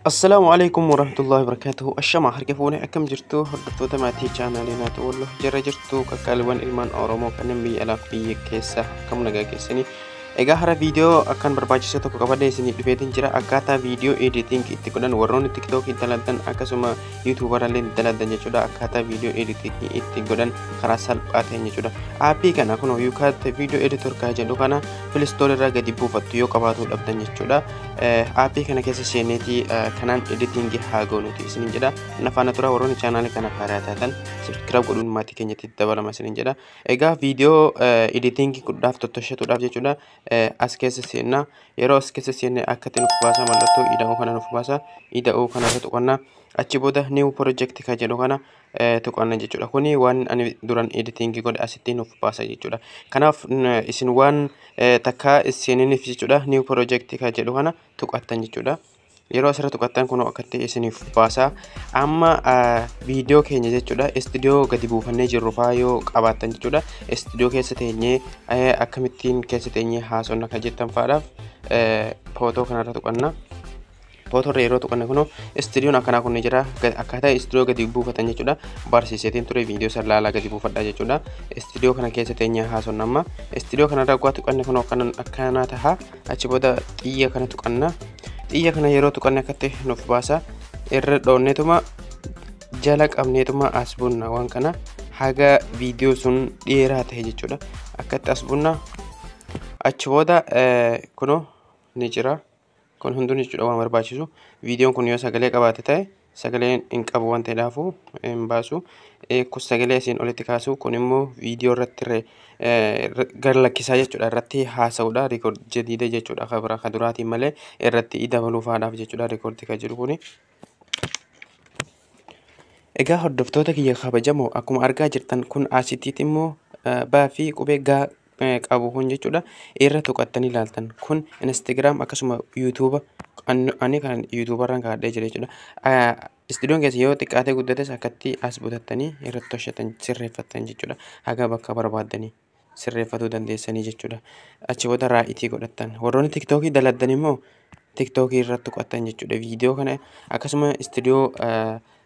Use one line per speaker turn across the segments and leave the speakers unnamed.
Assalaamu alaikum warahmatullahi wabarakatuhu. Ashama harka fuune, akkam jirtu hordoftoota maatii chaanaalii Naatu Walloo? Jara jirtu qaqqaaliiwwan ilmaan Oromoo kanneen biyya alaaf biyya keessa, akkam nagaa keessanii? Egaa hara viidiyoo akkan barbaachisaa tokko qabadee isinii dhufeetiin jira. Akkaataa viidiyoo editing itti godhan, warroonni TikTokii dalagan akkasuma YouTuberallee dalagan jechuudha. Akkaataa viidiyoo editing itti godhan karaa salphaa ta'een jechuudha. Aappii kana kun YouCut Video Editor kan jedhu kana Play Store irraa gadi buufattu yoo qabaatuu dhabdan jechuudha. Aappii kana keessa seeneetii kanaan editingii haa goonuti isiniin jedha. Na faana tura. Warroonni chaanaalii kana haaraa taatan subscribe godhuun maatii keenyatti dabalama isiniin jedha. Egaa viidiyoo editingii godhuudhaaf, tottolchatuudhaaf jechuudha, as keessa seenna. Yeroo as keessa seenne akkatti nuuf baasa. Mallattoo ida'uu kana nuuf baasa. Ida'uu kana irra tuqanna. Achi booda new project kan jedhu kana tuqanna jechuudha. Kuni waan ani duran editingii godhe asitti nuuf baasa jechuudha. Kanaaf isin waan takkaa seeniniif jechuudha, new project kan jedhu kana tuqattan jechuudha. Yeroo asirra tuqattan kun akkatti isiniif baasa. Amma viidiyoo keenya jechuudha, istuudiyoo gadi buufannee jirru faa yoo qabaattan jechuudha, istuudiyoo keessa teenyee akkamittiin keessa teenyee haasofna kan jettan faadhaaf footoo kanarra tuqanna. Footoo irra yeroo tuqanne kunoo istuudiyoon akkanaa kun ni jira. Akkaataa istuudiyoo gadi buufatan jechuudha barsiiseetiin ture, viidiyoo san laalaa gadi buufadhaa jechuudha. Istuudiyoo kana keessa teenyee haasofna. Amma istuudiyoo kanarra gua tuqanne kunoo akkanaa taha. Achi booda xiyya kana tuqanna. Xiyya kana yeroo tuqanne akkatti nuuf baasa. Irra dhoonneetuma jala qabneetuma as bunna waan kana haga viidiyoo sun dheeraa ta'e jechuudha. Akkatti as bunna. Achi booda kunoo ni jira. Kun hunduu jechuudha waan barbaachisu. Viidiyoon kun yoo sagalee qabaate ta'e, sagaleen hin qabu waan ta'eedhaafu hin baasu. Kun sagalee asiin olitti kaasu, kun immoo viidiyoo irratti gara lakkisaa jechuudha, irratti haasa'uudha, record jadiida jechuudha, kan biraa kan duraatiin malee irratti dabaluu faadhaaf jechuudha record kan jedhu kuni. Egaa hordoftoota kiyya kabajamoo, akkuma argaa jirtan kun asittiitti immoo baa fi qubee gaa qabu kun jechuudha, irra tuqattanii ilaaltan. Kun Instagram akkasuma YouTube, ani kan YouTuberraan kaa'adhee jira jechuudha. Istuudiyoon keessa yoo xiqqaatee guddates akkatti as butattanii irratti tolchatan, sirreeffattan jechuudha. Haga bakka barbaaddanii sirreeffatuu dandeessanii jechuudha. Achi booda right godhattan. Warroonni TikTokii daladdan immoo TikTokii irratti tuqattan jechuudha. Viidiyoo kana akkasuma istuudiyoo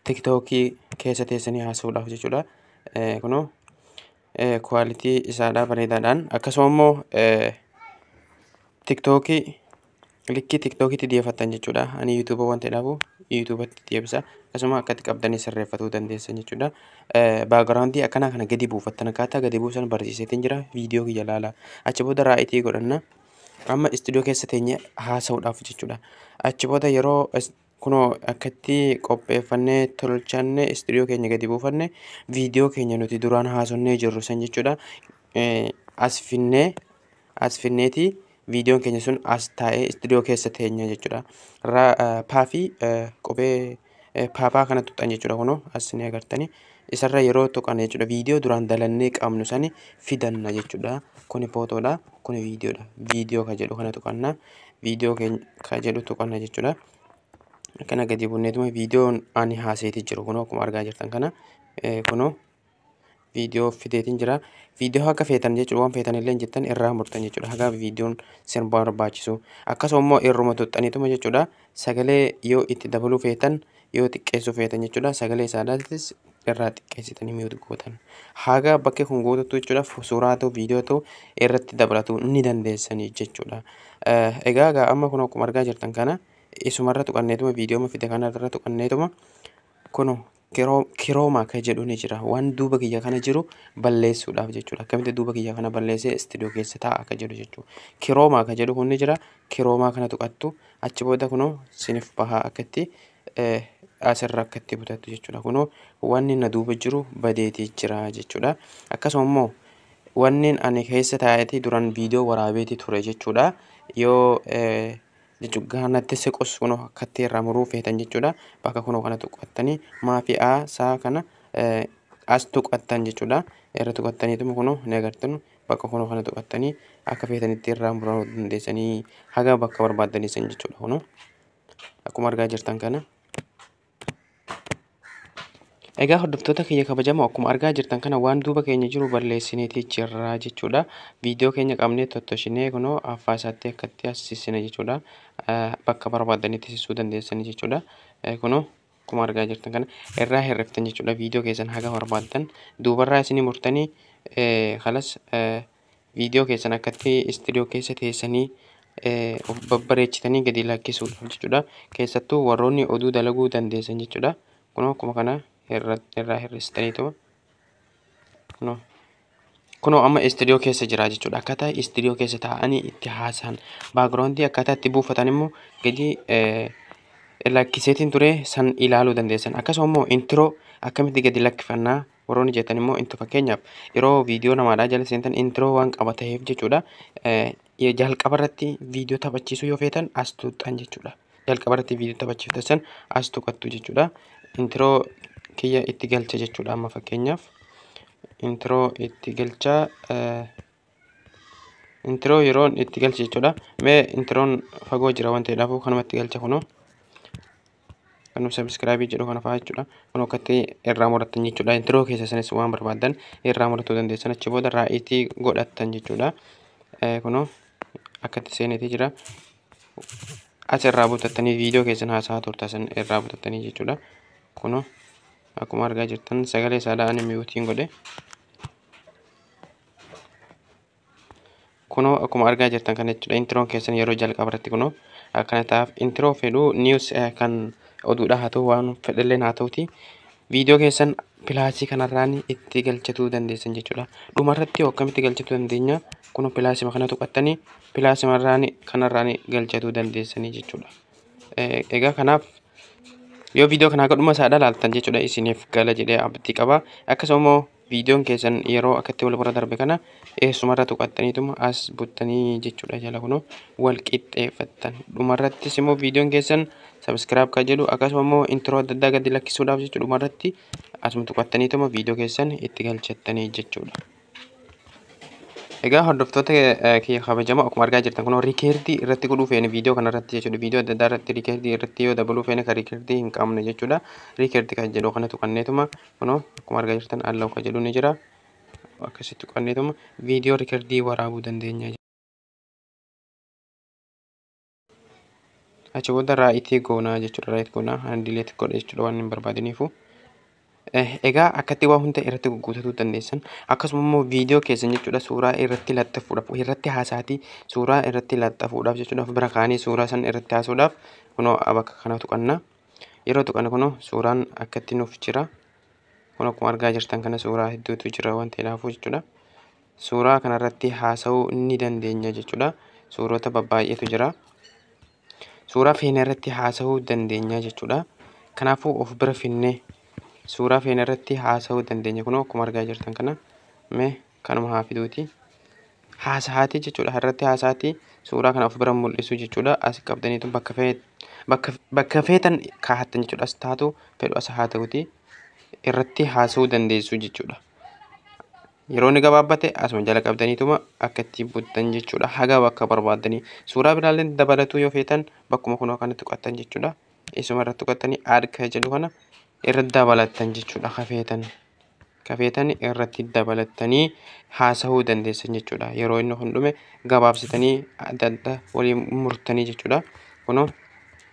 TikTokii keessa teessanii haasa'uudhaaf jechuudha. Kunoo quality isaadhaa bareedaadhaan akkasuma immoo TikTokii likkii TikTokiitti dhiyeeffattan jechuudha. Ani YouTuba waan ta'eedhaafu YouTubatti deebisa. Akkasuma akkatti qabdanii sirreeffatuu dandeessan jechuudha. Backgroundii akkanaa kana gadi buufattan, akkaataa gadi buusan barsiiseetiin jira, viidiyoo kiyya ilaalaa. Achi booda right godhanna. Amma istuudiyoo keessa teenyee haasa'uudhaaf jechuudha. Achi booda yeroo kunoo akkatti qopheeffannee tolchanne, istuudiyoo keenya gadi buufanne, viidiyoo keenya nuti duraan haasofnee jirru san jechuudha. As finnee, as finneetii viidiyoon keenya sun as taa'ee istuudiyoo keessa teenya jechuudha. Paa fi qubee paapaa kana tuqxan jechuudha, kunoo as ni agartanii. Isarra yeroo tuqan jechuudha, viidiyoo duraan dalannee qabnu sani fidanna jechuudha. Kuni footoodha, kuni viidiyoodha. Viidiyoo kan jedhu kana tuqanna. Viidiyoo kan jedhu tuqanna jechuudha. Akkana gadi bunneetuma viidiyoon ani haaseetii jiru kunoo akkuma argaa jirtan kana kunoo viidiyoo fideetiin jira. Viidiyoo akka feetan jechuudha, waan feetan illee jettan irraa murtan jechuudha. Haga viidiyoon sin barbaachisu. Akkasuma immoo irruma tuqxaniituma jechuudha. Sagalee yoo itti dabaluu feetan, yoo xiqqeessuu feetan jechuudha. Sagalee isaadhaatis irraa xiqqeessitanii mute gootan. Haga bakki kun guututu jechuudha, suuraa ta'u viidiyoo ta'u irratti dabalatu ni dandeessanii jechuudha. Egaa amma kun akkuma argaa jirtan kana isumarra tuqanneetuma, viidiyoo fide kanarra tuqanneetuma, kunoo chroma kan jedhu ni jira. Waan duuba kiyya kana jiru balleessuudhaaf jechuudha. Akkamitti duuba kiyya kana balleessee istuudiyoo keessa taa'a akka jedhu jechuudha. Chroma kan jedhu kun ni jira. Chroma kana tuqattu. Achi booda kunoo sinif bahaa, akkatti asirra akkatti butattu jechuudha. Kunoo wanni na duuba jiru badeetii jira jechuudha. Akkasuma immoo wanni ani keessa taa'eetii duraan viidiyoo waraabeetii ture jechuudha. Yoo jechuudha natti siqus kunoo akkatti irraa muruu feetan jechuudha. Bakka kunoo kana tuqattanii maafi'aa saa kana as tuqattan jechuudha. Irra tuqattaniituma kunoo ni agartanu, bakka kunoo kana tuqattanii akka feetanitti irraa muruu dandeessanii haga bakka barbaaddanii san jechuudha, kunoo akkuma argaa jirtan kana. Egaa hordoftoota kiyya kabajamoo, akkuma argaa jirtan kana waan duuba keenya jiru balleessineetii jirra jechuudha. Viidiyoo keenya qabnee tottoshinee kunoo affaa isaatti akkatti as sissina jechuudha. Bakka barbaadanitti sissuu dandeessanii jechuudha. Kunoo akkuma argaa jirtan kana irraa hirriftan jechuudha. Viidiyoo keessan haga barbaaddan duubarraa isinii murtanii kalas viidiyoo keessan akkatti istiidiyoo keessa teessanii of babbareechitanii gadi lakkisuudhaaf jechuudha. Keessattuu warroonni oduu dalaguu dandeessan jechuudha. Kunoo akkuma kana irraa hir'istaniituma kunoo amma istiidiyoo keessa jira jechuudha. Akkaataa istiidiyoo keessa taa'anii itti haasa'an, background akkaataa itti buufatan immoo gadi lakkiseetiin ture, san ilaaluu dandeessan. Akkasuma immoo intro akkamitti gadi lakkifannaa warroonni jettan immoo, intro fakkeenyaaf yeroo viidiyoo namaadhaa jala seentan intro waan qaba ta'eef jechuudha. Jalqaba irratti viidiyoo taphachiisuu yoo feetan as tuqxan jechuudha. Jalqaba irratti viidiyoo taphachiiftan san as tuqattu jechuudha. Intro kiyya itti galcha jechuudha. Amma fakkeenyaaf intro itti galchaa, intro yeroon itti galche jechuudha. Mee introon fagoo jira waan ta'eedhaaf kanumatti galcha. Kunoo kan subscribe jedhu kana fa'aa jechuudha. Kun akkatti irraa murattan jechuudha. Intro keessa sanis waan barbaaddan irraa murachuu dandeessan. Achi booda right godhattan jechuudha. Kunoo akkatti seeneetii jira. As irraa butattanii viidiyoo keessan haasaa turtan irraa butattanii jechuudha. Kunoo akkuma argaa jirtan sagalee isaadhaa ani mute godhe. Kunoo akkuma argaa jirtan kana jechuudha. Introon keessan yeroo jalqaba irratti kunoo akkana ta'aaf. Intro fedhuu news kan oduudha haa ta'u, waan fedhalleen haa ta'uti. Viidiyoo keessan plus kanarraan itti galchatuu dandeessan jechuudha. Dhumarratti akkamitti galchatuu dandeenya? Kun plusima kana tuqattanii plusimarraan kanarraan galchatuu dandeessanii jechuudha. Egaa kanaaf yoo viidiyoo kana haga dhuma isaadha laaltan jechuudha, isiniif gala jedhee abdii qaba. Akkasuma immoo viidiyoon keessan yeroo akkatti wal bira darbe kana eessumarra tuqattaniituma as buttanii jechuudha, jala kunoo wal qixxeeffattan. Dhumarrattis immoo viidiyoon keessan subscribe kan jedhu, akkasuma immoo intro adda addaa gadi lakkisuudhaaf jechuudha, dhumarratti asuma tuqattaniituma viidiyoo keessan itti galchattanii jechuudha. Egaa hordoftoota kiyya kabajamoo, akkuma argaa jirtan kun record irratti godhuu feene viidiyoo kanarratti jechuudha. Viidiyoo adda addaa irratti record irratti yoo dabaluu feene, kan record hin qabne jechuudha. Record kan jedhu kana tuqanneetuma kunoo akkuma argaa jirtan allow kan jedhu ni jira. Akkasitti tuqanneetuma viidiyoo record waraabuu dandeenya. Achi booda right goonaa jechuudha. Right goonaa, ani delete godhe jechuudha waan hin barbaadiniifu. Egaa akkatti waa hunda irratti guuttatuu dandeessan. Akkasuma immoo viidiyoo keessan jechuudha suuraa irratti laxxafuudhaaf, irratti haasaatii suuraa irratti laxxafuudhaaf jechuudha, of bira kaanii suuraa san irratti haasuudhaaf kunoo bakka kana tuqanna. Yeroo tuqanne kunoo suuraan akkatti nuuf jira. Kun akkuma argaa jirtan kana suuraa hedduutu jira waan ta'eedhaafuu jechuudha. Suuraa kanarratti haasa'uu ni dandeenya jechuudha. Suurota babbaay'eetu jira. Suuraa feene irratti haasa'uu dandeenya jechuudha. Kanaafuu of bira finnee suuraa feene irratti haasa'uu dandeenya. Kunoo akkuma argaa jirtan kana mee kanuma haa fiduuti. Haasa'aati jechuudha. Irratti haasa'aati suuraa kana of bira mul'isu jechuudha. As qabdaniitu bakka feetan kaa'attan jechuudha. As taatu fedhu as haa ta'uti irratti haasa'uu dandeessu jechuudha. Yeroo inni gabaabbate asuma jala qabdaniituma akka itti buttan jechuudha. Haga bakka barbaaddanii suuraa biraallee dabalatuu yoo feetan bakkuma kunoo kana tuqattan jechuudha. Isuma irratti tuqattanii add kan jedhu kana irratti dabalattan jechuudha. Kafeetan irratti dabalattanii haasa'uu dandeessan jechuudha. Yeroo inni kun dhume gabaabsitanii adda adda waliin murtanii jechuudha. Kunoo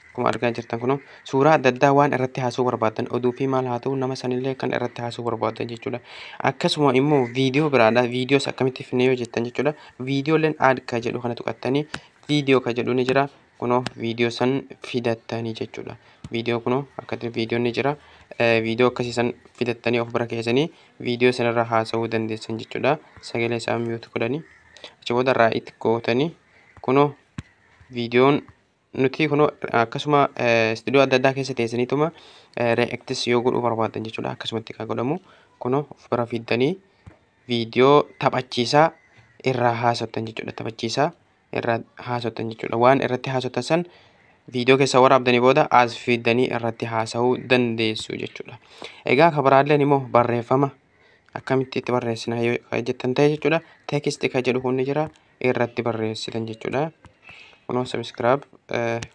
akkuma argaa jirtan kunoo suuraa adda addaa waan irratti haasa'uu barbaadan, oduu fi maal haa ta'u, nama sanillee kan irratti haasa'uu barbaadan jechuudha. Akkasuma immoo viidiyoo biraadha. Viidiyoos akkamitti finne yoo jettan jechuudha. Viidiyooleen add kan jedhu kana tuqattanii viidiyoo kan jedhu ni jira. Kunoo viidiyoo san fidattanii jechuudha. Viidiyoo kunoo akkatti viidiyoon ni jira. Viidiyoo akkasii san fidattanii of bira keessanii viidiyoo sanarra haasa'uu dandeessan jechuudha. Sagalee isaa mute godhanii achi booda right gootanii kunoo viidiyoon nuti kunoo. Akkasuma istuudiyoo adda addaa keessa teessaniituma reactis yoo godhuu barbaadan jechuudha. Akkasumatti kan godhamu kunoo of bira fiddanii viidiyoo taphachiisaa irraa haasoftan jechuudha. Taphachiisaa irraa haasoftan jechuudha. Waan irratti haasoftan san viidiyoo keessa waraabdanii booda as fiddanii irratti haasa'uu dandeessu jechuudha. Egaa kabiraalleen immoo barreeffama akkamitti itti barreessina yoo jettan ta'e jechuudha. Text kan jedhu kun ni jira, irratti barreessitan jechuudha. Kunoo subscribe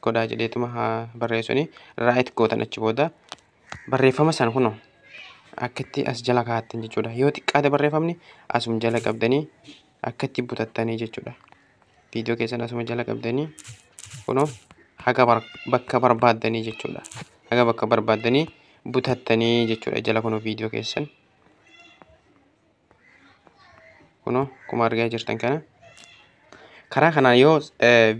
godhaa jedheetuma haa barreessuni, right gootan. Achi booda barreeffama san kunoo Akkatti as jala kaa'attan jechuudha. Yoo xiqqaate barreeffamni asuma jala qabdanii akkatti butattanii jechuudha. Viidiyoo keessan asuma jala qabdanii kunoo haga bakka barbaaddanii jechuudha. Haga bakka barbaaddanii butattanii jechuudha jala kunoo viidiyoo keessan. Kunoo akkuma argaa jirtan kana. Karaa kanaan yoo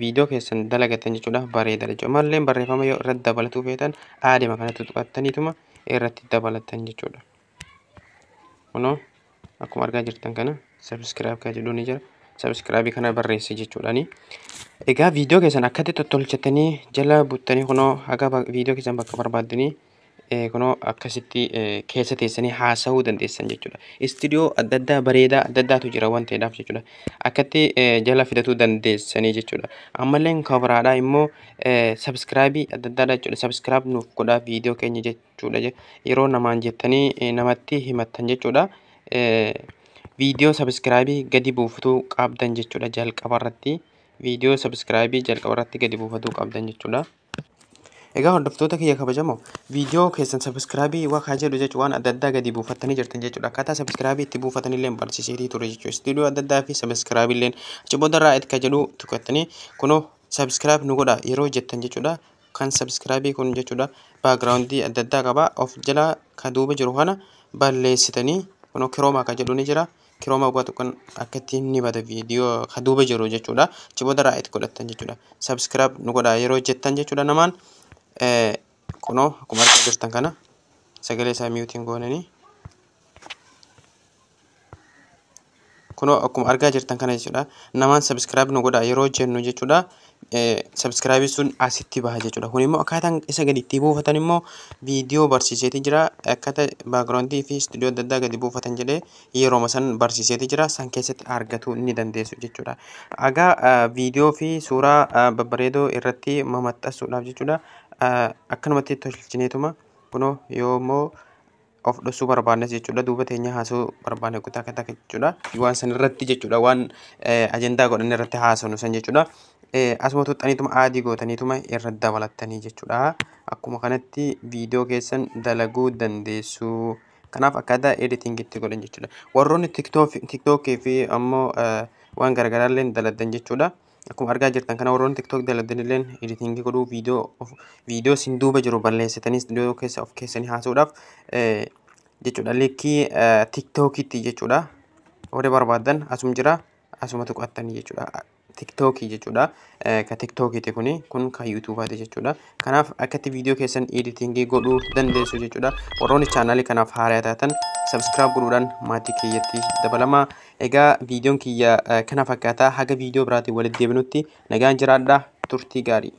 viidiyoo keessan dalagattan jechuudha bareeda jechuudha. Malleen barreeffama yoo irratti dabalatuu feetan aadima kanatti tuqattaniituma irratti dabalattan jechuudha. Kunoo akkuma argaa jirtan kana subscribe kan jedhu ni jira. Subscribe kana barreessi jechuudhaani. Egaa viidiyoo keessan akkatti tottolchatanii jala buttanii kunoo haga viidiyoo keessan bakka barbaaddanii kunoo akkasitti keessa teessanii haasa'uu dandeessan jechuudha. Istiidiyoo adda addaa bareedaa adda addaatu jira waan ta'eedhaaf jechuudha. Akkatti jala fidatuu dandeessanii jechuudha. Ammallee kabiraadhaa immoo sabskraayibii adda addaadha jechuudha. Sabskiraayib nuuf godhaa viidiyoo keenya jechuudha. Yeroo namaan jettanii namatti himattan jechuudha. Viidiyoo sabskraayibii gadi buufatuu qabdan jechuudha jalqaba irratti. Viidiyoo sabskraayibii jalqaba irratti gadi buufatuu qabdan jechuudha. Egaa hordoftoota kiyya kabajamoo viidiyoo keessan sabskraayibii waa kaa jedhu jechuun waan adda addaa gadi buufattanii jirtan jechuudha. Akkaataa sabskraayibii itti buufatan illee barsiiseetii ture jechuudha. Istiidiyoo adda addaa fi sabskraayibii illee achi booda irraa itti jedhu tuqattanii kunoo sabskiraayib nu godha yeroo jettan jechuudha. Kan sabskraayibii kun jechuudha baagiraawundii adda addaa qaba. Of jala ka duuba jiru kana balleessitanii kunoo kiroomaa kan jedhu ni jira. Kiroomaa dhugaa tuqan akkatti ni bada viidiyoo ka duuba jiru jechuudha. Achi booda irraa itti godhattan jechuudha. Sabskiraayib nu godha yeroo jettan jechuudha namaan kunoo akkuma argaa jirtan kana sagalee isaa miyuutiin goonanii kunoo akkuma argaa jirtan kana jechuudha. Namaan sabskiraayib nu godha yeroo jennu jechuudha. Sabskiraayibii sun asitti baha jechuudha. Kun immoo akkaataan isa gadi itti buufatan immoo viidiyoo barsiiseeti jira. Akkaataa baagiraawundii fi istuudiyoo adda addaa gadi buufatan jedhee yerooma san barsiiseeti jira. San keessatti argachuu ni dandeessu jechuudha. Egaa viidiyoo fi suuraa babbareedoo irratti mamaxxansuudhaaf jechuudha. Akkanumatti tolchineetuma kunoo yoo immoo of dhoksuu barbaannes jechuudha. Duuba teenya haasa'uu barbaanne kutaa akka takka jechuudha. Waan san irratti jechuudha. Waan ajandaa godhanne irratti haasofnu san jechuudha. Asuma tuxxaniituma aadii gootaniituma irra dabalattanii jechuudha. Akkuma kanatti viidiyoo keessan dalaguu dandeessu. Kanaaf akkaataa editingitti godhan jechuudha. Warroonni tiktookii fi ammoo waan garaagaraa illee dalagan jechuudha. Akkuma argaa jirtan kana warroonni tiktook dalagan illee editingii godhuu viidiyoo sin duuba jiru balleessitanii istuudiyoo keessa of keessanii haasa'uudhaaf jechuudha. Linkii tiktookiitti jechuudha. Warri barbaadan asuma jira asuma tuqattanii jechuudha. Tiktookii jechuudha. Ka tiktookiiti kuni kun ka yuutuubaati jechuudha. Kanaaf akkatti viidiyoo keessan editingii godhuu dandeessu jechuudha. Warroonni chaanaalii kanaaf haaraa taatan sabskiraayib godhuudhaan maatii kiyyatti dabalamaa. Egaa viidiyoon kiyya kana fakkaataa haga viidiyoo biraatiin walitti deebinutti nagaan jiraadhaa turtii gaarii.